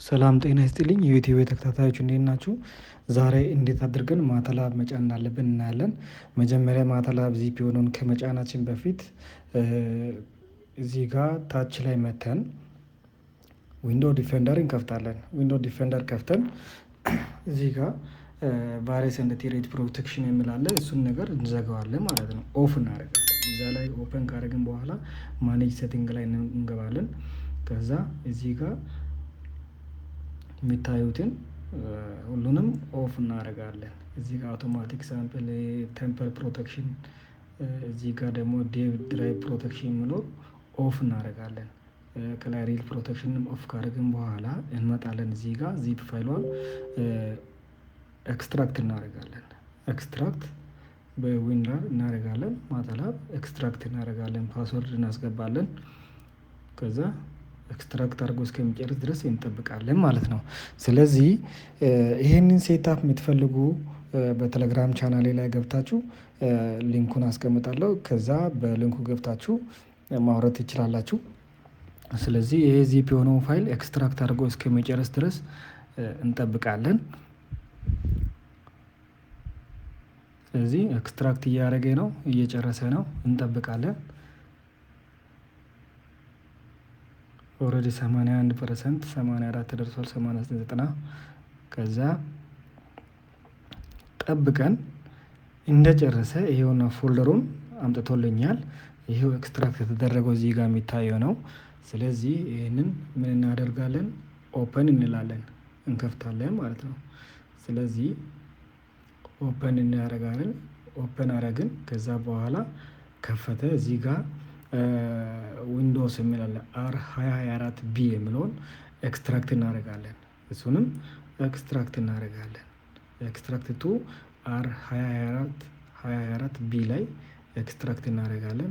ሰላም ጤና ይስጥልኝ የዩቲዩብ ተከታታዮች፣ እንዴት ናችሁ? ዛሬ እንዴት አድርገን MATLAB መጫን እንዳለብን እናያለን። መጀመሪያ MATLAB zip የሆነውን ከመጫናችን በፊት እዚህ ጋር ታች ላይ መተን Window Defender እንከፍታለን። Window Defender ከፍተን እዚህ ጋር virus and threat protection የሚል አለ። እሱን ነገር እንዘጋዋለን ማለት ነው። Off እናደርጋለን። እዛ ላይ open ካደረግን በኋላ manage setting ላይ እንገባለን። ከዛ እዚህ ጋር የሚታዩትን ሁሉንም off እናደርጋለን። እዚህ ጋር automatic sample tamper protection፣ እዚህ ጋር ደግሞ dev driver protection የሚለው off እናደርጋለን። ከላይ real protection ንም off ካደረግን በኋላ እንመጣለን። እዚህ ጋር zip file ሏን extract እናደርጋለን። Extract በ WinRAR እናደርጋለን። MATLAB extract እናደርጋለን። Password እናስገባለን። ከዛ extract አድርጎ እስከሚጨርስ ድረስ እንጠብቃለን ማለት ነው። ስለዚህ ይሄንን setup የምትፈልጉ በቴሌግራም ቻናሌ ላይ ገብታችሁ link ኡን አስቀምጣለሁ። ከዛ በ link ኡ ገብታችሁ ማውረድ ትችላላችሁ። ስለዚህ ይሄ ዚፕ የሆነውን file extract አድርጎ እስከሚጨርስ ድረስ እንጠብቃለን። ስለዚህ extract እያደረገ ነው፣ እየጨረሰ ነው፣ እንጠብቃለን። Already 81%፣ 84 ደርሷል፣ 89፣ 90። ከዛ ጠብቀን እንደጨረሰ ይሄውና folder ኡን አምጥቶልኛል። ይሄው extract የተደረገው እዚህ ጋር የሚታየው ነው። ስለዚህ ይህንን ምን እናደርጋለን? Open እንላለን፣ እንከፍታለን ማለት ነው። ስለዚህ open እናደርጋለን። Open አረግን። ከዛ በኋላ ከፈተ። እዚህ ጋር Windows የሚል አለ፣ R 2024 b የሚለውን extract እናደርጋለን። እሱንም extract እናደርጋለን። Extract to R 2024 b ላይ extract እናደርጋለን።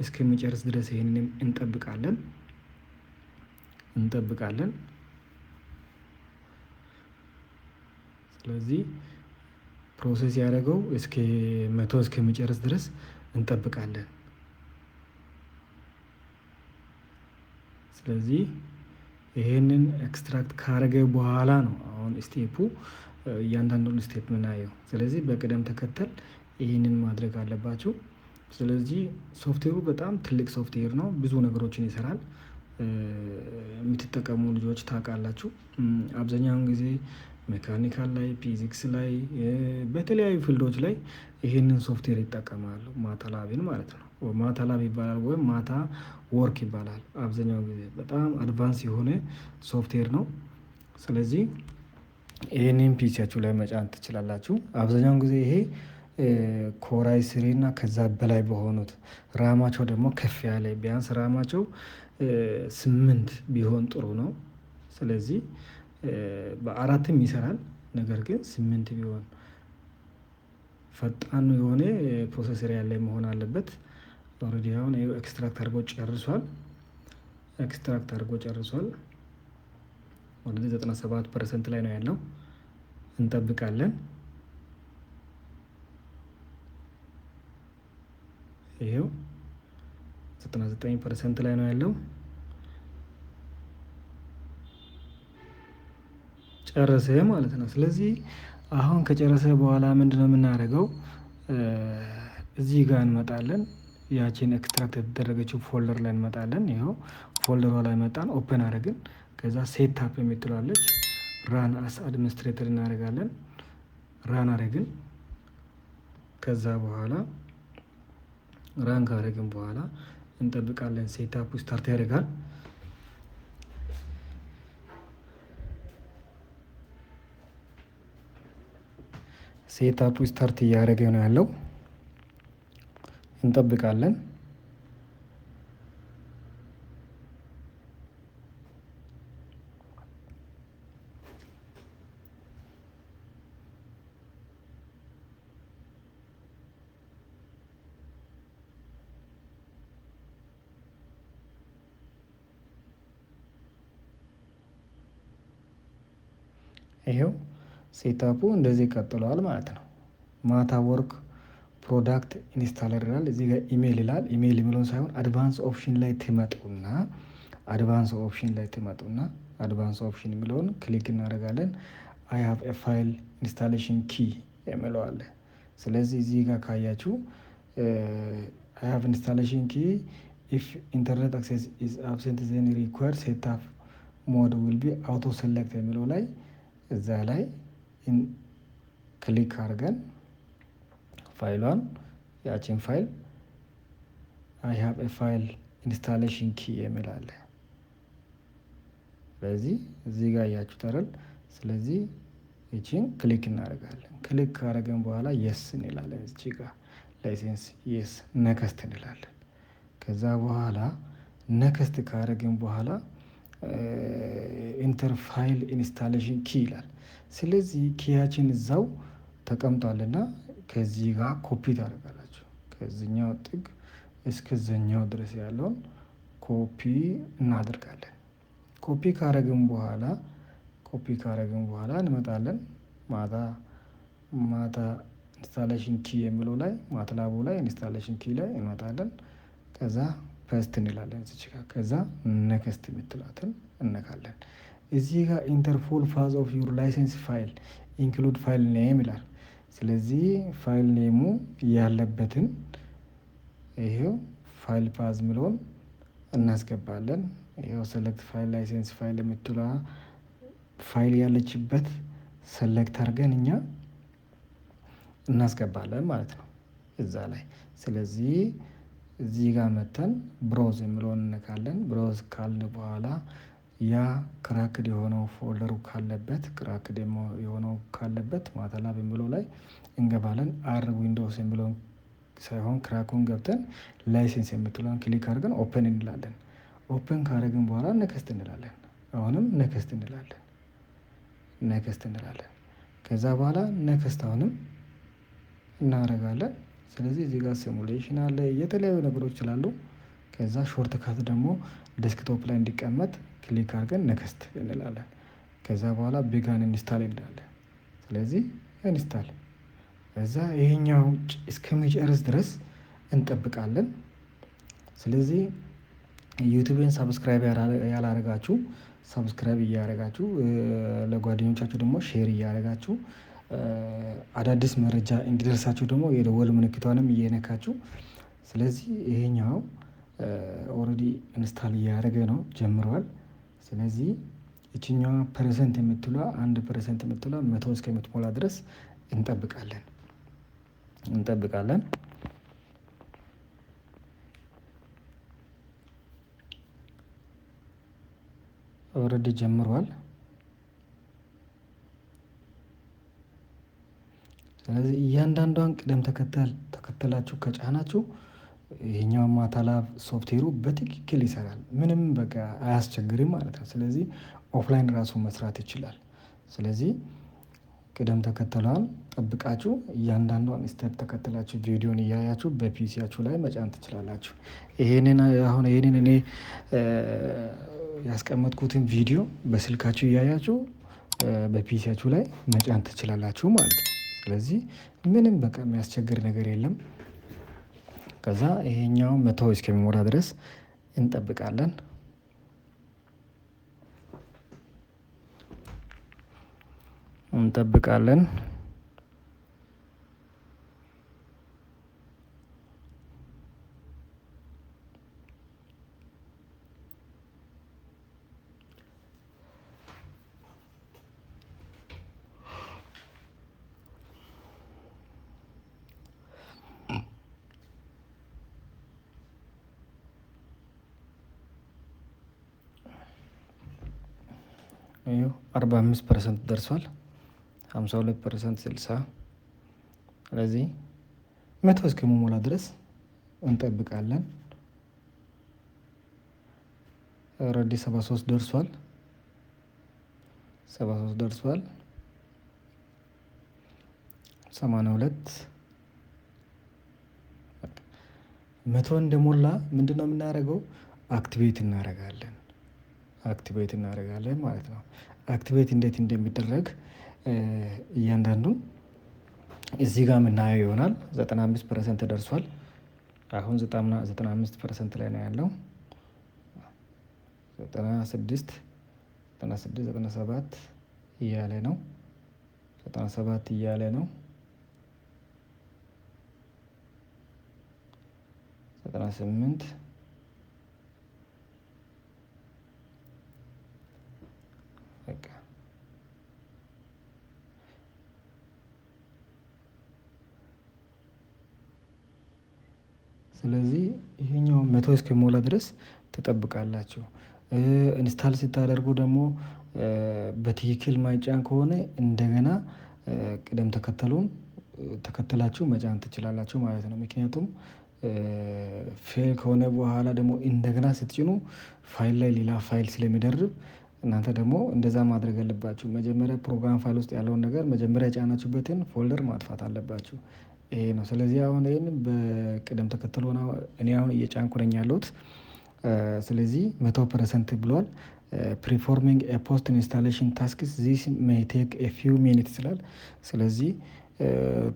እስከሚጨርስ ድረስ ይሄንንም እንጠብቃለን እንጠብቃለን። ስለዚህ process ያደረገው እስከ 100 እስከሚጨርስ ድረስ እንጠብቃለን። ስለዚህ ይሄንን extract ካረገ በኋላ ነው አሁን step ኡ እያንዳንዱን step ምናየው። ስለዚህ በቅደም ተከተል ይህንን ማድረግ አለባችሁ። ስለዚህ ሶፍትዌሩ በጣም ትልቅ ሶፍትዌር ነው፣ ብዙ ነገሮችን ይሰራል። የምትጠቀሙ ልጆች ታውቃላችሁ። አብዛኛውን ጊዜ mechanical ላይ፣ ፊዚክስ ላይ፣ በተለያዩ field ኦች ላይ ይህንን ሶፍትዌር ይጠቀማሉ። MATLAB ን ማለት ነው። MATLAB ይባላል ወይም MathWorks ይባላል። አብዛኛውን ጊዜ በጣም advance የሆነ ሶፍትዌር ነው። ስለዚህ ይህንን PC ያችሁ ላይ መጫን ትችላላችሁ። አብዛኛውን ጊዜ ይሄ Core i3 እና ከዛ በላይ በሆኑት፣ RAM ኣቸው ደግሞ ከፍ ያለ፣ ቢያንስ RAM ኣቸው 8 ቢሆን ጥሩ ነው። ስለዚህ በ4ም ይሰራል። ነገር ግን 8 ቢሆን፣ ፈጣን የሆነ processor ያለ መሆን አለበት። Already አሁን extract አድርጎ ጨርሷል። Extract አድርጎ ጨርሷል። ወደ 97% ላይ ነው ያለው። እንጠብቃለን። ይሄው 99% ላይ ነው ያለው። ጨረሰ ማለት ነው። ስለዚህ አሁን ከጨረሰ በኋላ ምንድነው የምናደርገው? እዚህ ጋር እንመጣለን። ያቺን extract የተደረገችው folder ላይ እንመጣለን። ይኸው folder ሯ ላይ መጣን፣ open አደረግን። ከዛ setup የምትል አለች፣ run as administrator እናደርጋለን። Run አደረግን። ከዛ በኋላ run ካደረግን በኋላ እንጠብቃለን። Setup ኡ start ያደርጋል። Setup ኡ start እያደረገ ነው ያለው። እንጠብቃለን። ይሄው setup ኡ እንደዚህ ቀጥሏል ማለት ነው። MathWorks product installer ይላል። እዚህ ጋር ኢሜል ይላል። ኢሜል የሚለውን ሳይሆን advance option ላይ ትመጡና advance option ላይ ትመጡና Advance option የሚለውን click እናደርጋለን። "I have a file installation key" የሚለው አለ። ስለዚህ እዚህ ጋር ካያችሁ "I have installation key, if internet access is absent, then required setup mode will be auto select" የሚለው ላይ እዛ ላይ click አድርገን ፋይሏን ያችን ፋይል "I have a file installation key" የሚል አለ። ስለዚህ እዚህ ጋር እያችሁት አይደል? ስለዚህ ይቺን click እናደርጋለን። Click ካደረግን በኋላ yes እንላለን። እዚህ ጋር license yes፣ next እንላለን። ከዛ በኋላ next ካደረግን በኋላ "Enter file installation key" ይላል። ስለዚህ key ያችን እዛው ተቀምጧልና ከዚህ ጋር ኮፒ ታደርጋላችሁ። ከዚህኛው ጥግ እስከዛኛው ድረስ ያለውን ኮፒ እናደርጋለን። ኮፒ ካረግን በኋላ እንመጣለን። ማታ installation key የሚለው ላይ፣ MATLAB ኡ ላይ installation key ላይ እንመጣለን። ከዛ paste እንላለን እዚች ጋር፣ ከዛ next የምትላትን እነካለን። እዚህ ጋር "Enter full path of your license file, include file name" ይላል። ስለዚህ file name ኡ ያለበትን ይሄው file path የሚለውን እናስገባለን። ይኸው select file license file የምትለዋ ፋይል ያለችበት select አድርገን እኛ እናስገባለን ማለት ነው እዛ ላይ። ስለዚህ እዚህ ጋር መተን browse የሚለውን እንነካለን። Browse ካልን በኋላ ያ cracked የሆነው folder ኡ ካለበት፣ cracked የሆነው ካለበት MATLAB የሚለው ላይ እንገባለን። R Windows የሚለውን ሳይሆን crack ኡን ገብተን license የምትለውን click አድርገን open እንላለን። Open ካደረግን በኋላ next እንላለን። አሁንም next እንላለን። Next እንላለን። ከዛ በኋላ next አሁንም እናደርጋለን። ስለዚህ እዚህ ጋር simulation አለ፣ የተለያዩ ነገሮች ስላሉ ከዛ shortcut ደግሞ desktop ላይ እንዲቀመጥ click አድርገን next እንላለን። ከዛ በኋላ begin install እንላለን። ስለዚህ install ከዛ ይሄኛው እስከሚጨርስ ድረስ እንጠብቃለን። ስለዚህ YouTube ን subscribe ያላረጋችሁ subscribe እያደረጋችሁ፣ ለጓደኞቻችሁ ደግሞ share እያደረጋችሁ፣ አዳዲስ መረጃ እንዲደርሳችሁ ደግሞ የደወል ምልክቷንም እየነካችሁ። ስለዚህ ይሄኛው already install እያደረገ ነው፣ ጀምሯል። ስለዚህ ይቺኛዋ percent የምትለዋ፣ 1% የምትለዋ 100 እስከምትሞላ ድረስ እንጠብቃለን። Already ጀምሯል። ስለዚህ እያንዳንዷን ቅደም ተከተል ተከተላችሁ ከጫናችሁ ይሄኛው MATLAB ሶፍትዌሩ በትክክል ይሰራል። ምንም በቃ አያስቸግርም ማለት ነው። ስለዚህ offline ራሱ መስራት ይችላል። ስለዚህ ቅደም ተከተሏን ጠብቃችሁ እያንዳንዷን step ተከትላችሁ ቪዲዮን እያያችሁ በ PC ያችሁ ላይ መጫን ትችላላችሁ። ይሄንን አሁን ይሄንን እኔ ያስቀመጥኩትን ቪዲዮ በስልካችሁ እያያችሁ በ PC ያችሁ ላይ መጫን ትችላላችሁ ማለት ነው። ስለዚህ ምንም በቃ የሚያስቸግር ነገር የለም። ከዛ ይሄኛው 100 እስከሚሞላ ድረስ እንጠብቃለን። እንጠብቃለን። ይኸው 45% ደርሷል። 52%፣ 60። ስለዚህ 100 እስከሚሞላ ድረስ እንጠብቃለን። Already 73 ደርሷል። 73 ደርሷል። 82። 100 እንደሞላ ምንድነው የምናደርገው? Activate እናደርጋለን። Activate እናደርጋለን ማለት ነው። Activate እንዴት እንደሚደረግ እያንዳንዱን እዚህ ጋር የምናየው ይሆናል። 95% ደርሷል። አሁን 95% ላይ ነው ያለው። 96። 96፣ 97 እያለ ነው። 97 እያለ ነው። 98። በቃ ስለዚህ ይሄኛው 100 እስከሚሞላ ድረስ ትጠብቃላችሁ። Install ስታደርጉ ደግሞ በትክክል ማይጫን ከሆነ እንደገና ቅደም ተከተሉን ተከትላችሁ መጫን ትችላላችሁ ማለት ነው። ምክንያቱም fail ከሆነ በኋላ ደግሞ እንደገና ስትጭኑ ፋይል ላይ ሌላ ፋይል ስለሚደርብ እናንተ ደግሞ እንደዛ ማድረግ አለባችሁ። መጀመሪያ program file ውስጥ ያለውን ነገር መጀመሪያ የጫናችሁበትን folder ማጥፋት አለባችሁ። ይሄ ነው። ስለዚህ አሁን ይሄንን በቅደም ተከተል ሆነ እኔ አሁን እየጫንኩ ነኝ ያለሁት። ስለዚህ 100% ብሏል። Performing a post installation tasks, this may take a few minutes ይላል። ስለዚህ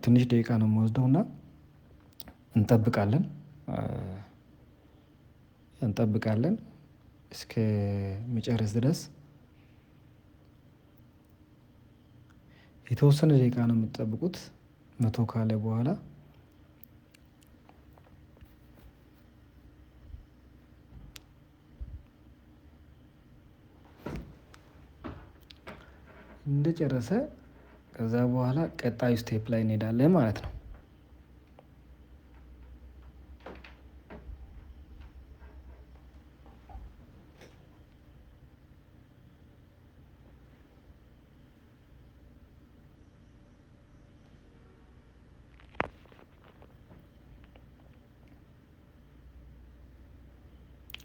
ትንሽ ደቂቃ ነው የምወስደው እና እንጠብቃለን እስከሚጨርስ ድረስ። የተወሰነ ደቂቃ ነው የምትጠብቁት 100 ካለ በኋላ። እንደጨረሰ ከዛ በኋላ ቀጣዩ step ላይ እንሄዳለን ማለት ነው።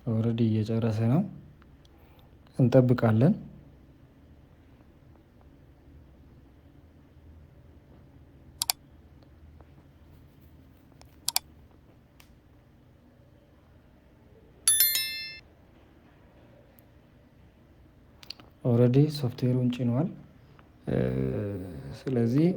Already እየጨረሰ ነው፣ እንጠብቃለን። Already ሶፍትዌሩን ጭኗል። ስለዚህ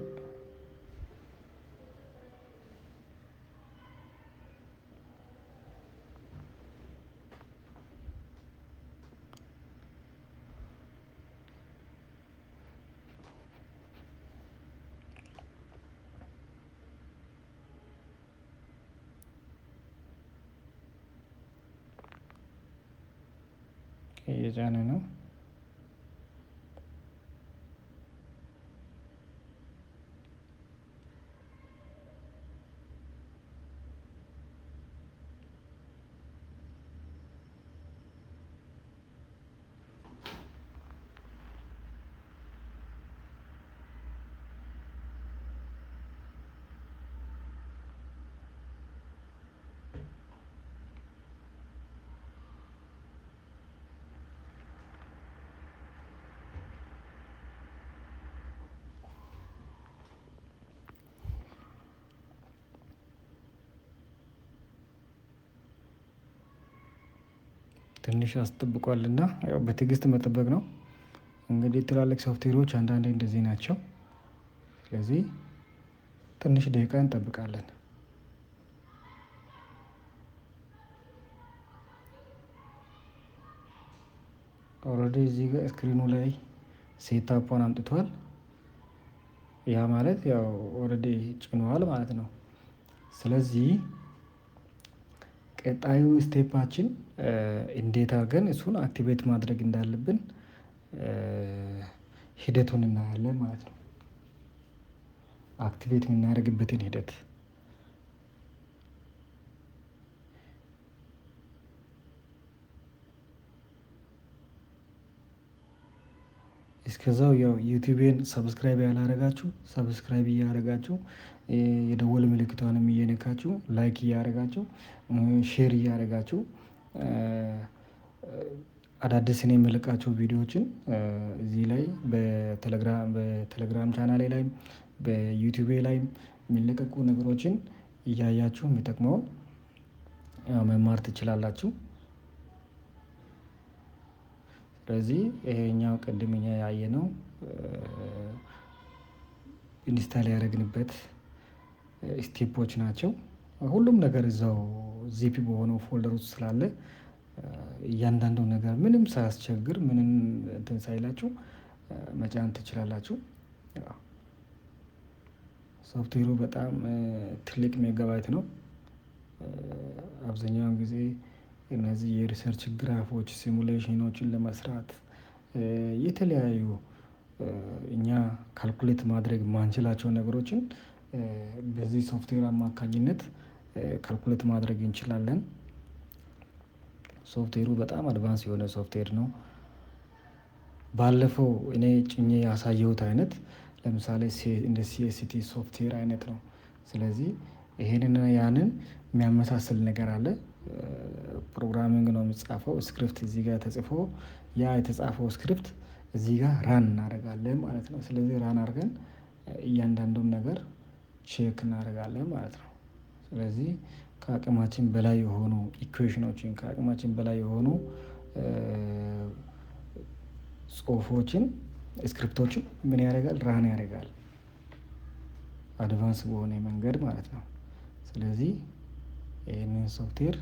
እየጫነ ነው። ትንሽ አስጠብቋልና ያው በትዕግስት መጠበቅ ነው። እንግዲህ ትላልቅ ሶፍትዌሮች አንዳንዴ እንደዚህ ናቸው። ስለዚህ ትንሽ ደቂቃ እንጠብቃለን። Already እዚህ ጋር screen ኑ ላይ setup ኡን አምጥቷል። ያ ማለት ያው already ጭኗል ማለት ነው። ስለዚህ ቀጣዩ step ኣችን እንዴት አድርገን እሱን activate ማድረግ እንዳለብን ሂደቱን እናያለን ማለት ነው። Activate የምናደርግበትን ሂደት። እስከዛው ያው ዩቲዩብን subscribe ያላረጋችሁ subscribe እያረጋችሁ፣ የደወል ምልክቷንም እየነካችሁ፣ like እያረጋችሁ፣ share እያረጋችሁ አዳዲስ እኔ የምለቃቸው ቪዲዮዎችን እዚህ ላይ በቴሌግራም ቻናሌ ላይም በዩቲዩብ ላይም የሚለቀቁ ነገሮችን እያያችሁ የሚጠቅመውን መማር ትችላላችሁ። ስለዚህ ይሄኛው ቅድም እኛ ያየነው install ያደረግንበት step ኦች ናቸው። ሁሉም ነገር እዛው ዚፕ በሆነው folder ውስጥ ስላለ እያንዳንዱ ነገር ምንም ሳያስቸግር ምንም እንትን ሳይላችሁ መጫን ትችላላችሁ። ሶፍትዌሩ በጣም ትልቅ ሜጋባይት ነው። አብዛኛውን ጊዜ እነዚህ የ research ግራፎች simulation ኖችን ለመስራት፣ የተለያዩ እኛ calculate ማድረግ የማንችላቸውን ነገሮችን በዚህ ሶፍትዌር አማካኝነት calculate ማድረግ እንችላለን። ሶፍትዌሩ በጣም advance የሆነ ሶፍትዌር ነው። ባለፈው እኔ ጭኜ ያሳየሁት አይነት ለምሳሌ እንደ CST software አይነት ነው። ስለዚህ ይሄንን ያንን የሚያመሳስል ነገር አለ። Programming ነው የሚጻፈው፣ script እዚህ ጋር ተጽፎ ያ የተጻፈው script እዚህ ጋር run እናደርጋለን ማለት ነው። ስለዚህ run አድርገን እያንዳንዱን ነገር check እናደርጋለን ማለት ነው። ስለዚህ ከአቅማችን በላይ የሆኑ equation ኖችን፣ ከአቅማችን በላይ የሆኑ ጽሁፎችን፣ script ኦችን ምን ያደርጋል? Run ያደርጋል advance በሆነ መንገድ ማለት ነው። ስለዚህ ይህንን ሶፍትዌር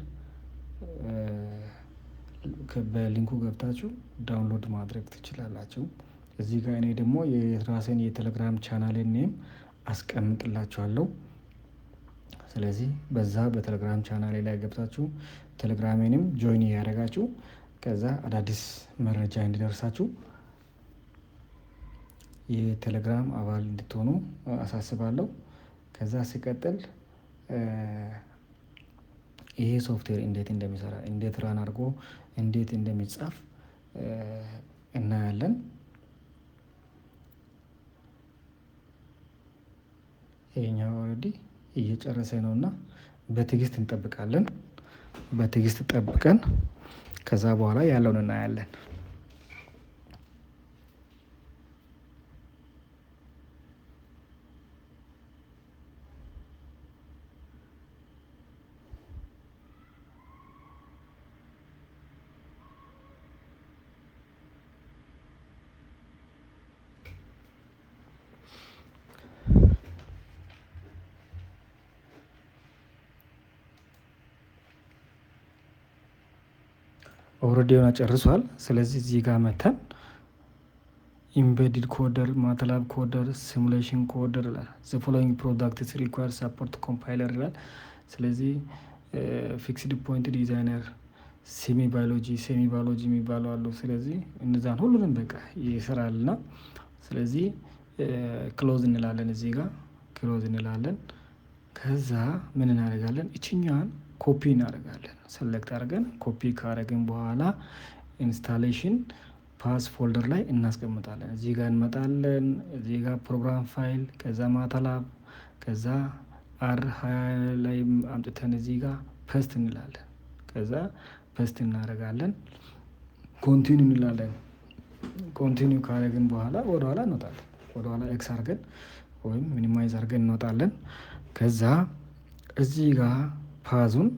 በ link ኡ ገብታችሁ download ማድረግ ትችላላችሁ። እዚህ ጋር እኔ ደግሞ የራሴን የቴሌግራም channel name አስቀምጥላችኋለሁ። ስለዚህ በዛ በቴሌግራም ቻናሌ ላይ ገብታችሁ ቴሌግራሜንም join እያደረጋችሁ ከዛ አዳዲስ መረጃ እንዲደርሳችሁ የቴሌግራም አባል እንድትሆኑ አሳስባለሁ። ከዛ ሲቀጥል ይሄ ሶፍትዌር እንዴት እንደሚሰራ፣ እንዴት run አድርጎ እንዴት እንደሚጻፍ እናያለን። ይሄኛው already እየጨረሰ ነውና በትዕግስት እንጠብቃለን። በትዕግስት ጠብቀን ከዛ በኋላ ያለውን እናያለን። Already የሆነ ጨርሷል። ስለዚህ እዚህ ጋር መተን embedded coder፣ MATLAB coder፣ simulation coder ይላል። The following products require support compiler ይላል። ስለዚህ fixed point designer፣ semi biology የሚባሉ አሉ። ስለዚህ እነዛን ሁሉንም በቃ ይሰራልና ስለዚህ close እንላለን፣ እዚህ ጋር close እንላለን። ከዛ ምን እናደርጋለን? እችኛዋን ኮፒ እናደርጋለን። Select አድርገን ኮፒ ካደረግን በኋላ installation path folder ላይ እናስቀምጣለን። እዚህ ጋር እንመጣለን። እዚህ ጋር program file፣ ከዛ MATLAB፣ ከዛ R 20 ላይ አምጥተን እዚህ ጋር paste እንላለን። ከዛ paste እናደርጋለን። Continue እንላለን። Continue ካደረግን በኋላ ወደኋላ እንወጣለን። ወደኋላ X አድርገን ወይም minimize አድርገን እንወጣለን። ከዛ እዚህ ጋር path ኡን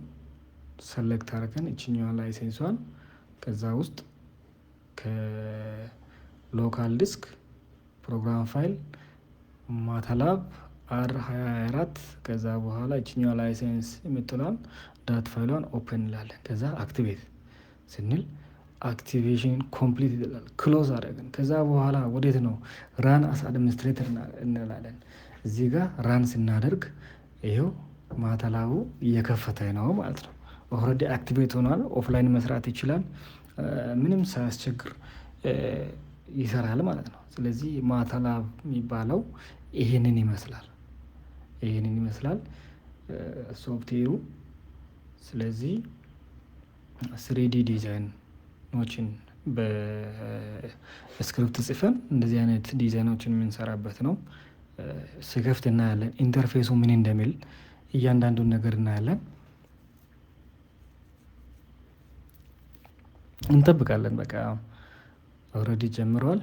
select አድርገን እችኛዋን license ኧን ከዛ ውስጥ ከ local disk program file MATLAB R 2024 ከዛ በኋላ እችኛዋ license የምትለዋን dot file ኧን open እንላለን። ከዛ activate ስንል activation complete ይላል። Close አደረግን። ከዛ በኋላ ወዴት ነው? Run as administrator እንላለን። እዚህ ጋር run ስናደርግ ይኸው MATLAB ኡ እየከፈተ ነው ማለት ነው። Already activate ሆኗል። Offline መስራት ይችላል። ምንም ሳያስቸግር ይሰራል ማለት ነው። ስለዚህ MATLAB የሚባለው ይሄንን ይመስላል። ይሄንን ይመስላል ሶፍትዌሩ። ስለዚህ 3D design ኖችን በ script ጽፈን እንደዚህ አይነት ዲዛይኖችን የምንሰራበት ነው። ስከፍት እናያለን። Interface ኡ ምን እንደሚል እያንዳንዱን ነገር እናያለን። እንጠብቃለን። በቃ already ጀምሯል።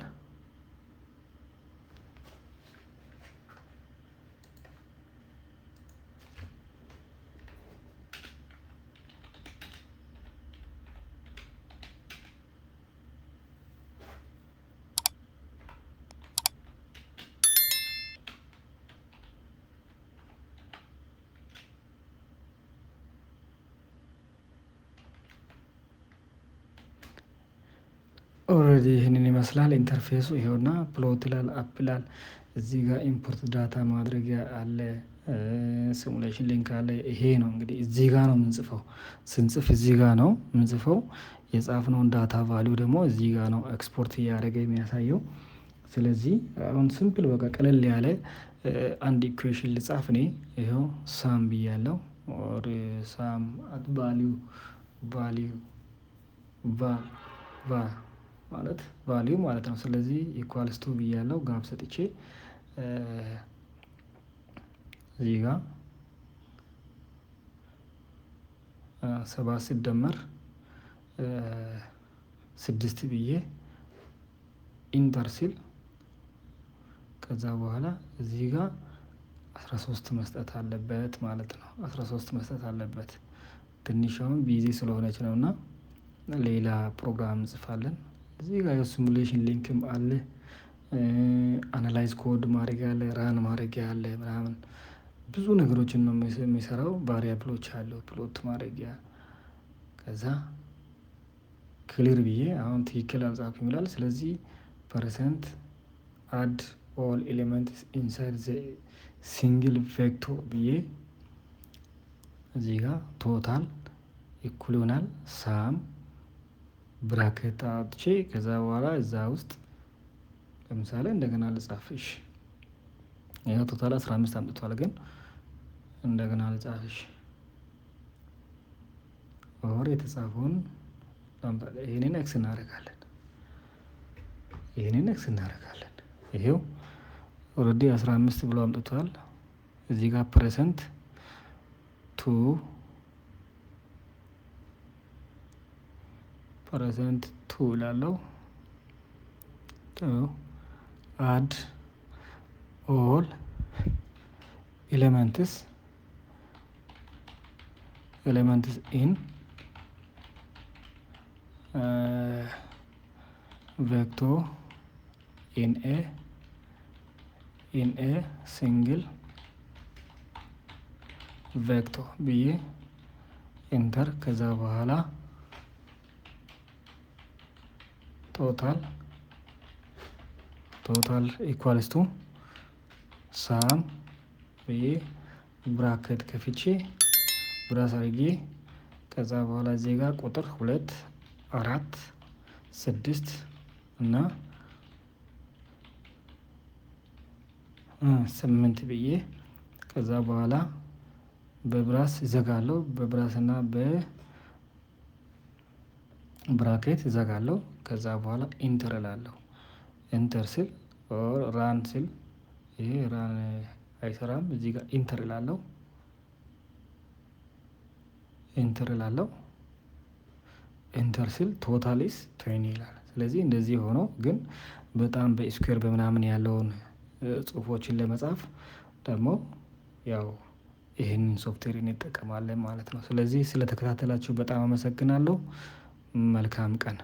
Already ይህንን ይመስላል interface ኡ። ይሄውና plot ይላል፣ app ይላል። እዚህ ጋር import data ማድረጊያ አለ፣ simulation link አለ። ይሄ ነው እንግዲህ እዚህ ጋር ነው የምንጽፈው። ስንጽፍ እዚህ ጋር ነው የምንጽፈው። የጻፍነውን data value ደግሞ እዚህ ጋር ነው ኤክስፖርት እያደረገ የሚያሳየው። ስለዚህ አሁን simple በቃ ቀለል ያለ አንድ equation ልጻፍ እኔ። ይኸው sum ብያለሁ or sum at value value val va ማለት value ማለት ነው። ስለዚህ equals to ብያለሁ፣ gap ሰጥቼ እዚህ ጋር 7 ሲደመር 6 ብዬ enter ሲል ከዛ በኋላ እዚህ ጋር 13 መስጠት አለበት ማለት ነው። 13 መስጠት አለበት። ትንሽ አሁን busy ስለሆነች ነው እና ሌላ ፕሮግራም እንጽፋለን። እዚህ ጋር simulation link ም አለ፣ analyze code ማድረጊያ አለ፣ run ማድረጊያ አለ ምናምን ብዙ ነገሮችን ነው የሚሰራው። Variable ኦች አለው፣ plot ማድረጊያ። ከዛ clear ብዬ አሁን ትክክል አልጻፍኩም ይላል። ስለዚህ percent add all elements inside the single vector ብዬ እዚህ ጋር total እኩል ይሆናል sum bracket አውጥቼ ከዛ በኋላ እዛ ውስጥ ለምሳሌ እንደገና ልጻፍ። እሺ፣ ይኸው total 15 አምጥቷል፣ ግን እንደገና ልጻፍ። እሺ፣ or የተጻፈውን ይሄንን X እናደርጋለን። ይሄንን X እናደርጋለን። ይሄው already 15 ብሎ አምጥቷል። እዚህ ጋር percent two percent two እላለሁ። Add all elements in vector in a single vector ብዬ enter። ከዛ በኋላ total equals to sum ብዬ bracket ከፍቼ brace አድርጌ ከዛ በኋላ እዚህ ጋር ቁጥር 2፣ 4፣ 6 እና 8 ብዬ ከዛ በኋላ በ brace እዘጋለሁ። በ brace እና በ bracket እዘጋለሁ። ከዛ በኋላ enter እላለሁ። Enter ስል or run ስል ይሄ run አይሰራም። እዚህ ጋር enter እላለሁ። Enter እላለሁ። Enter ስል total is 20 ይላል። ስለዚህ እንደዚህ ሆኖ ግን በጣም በ square በምናምን ያለውን ጽሁፎችን ለመጻፍ ደግሞ ያው ይህንን ሶፍትዌር እንጠቀማለን ማለት ነው። ስለዚህ ስለተከታተላችሁ በጣም አመሰግናለሁ። መልካም ቀን።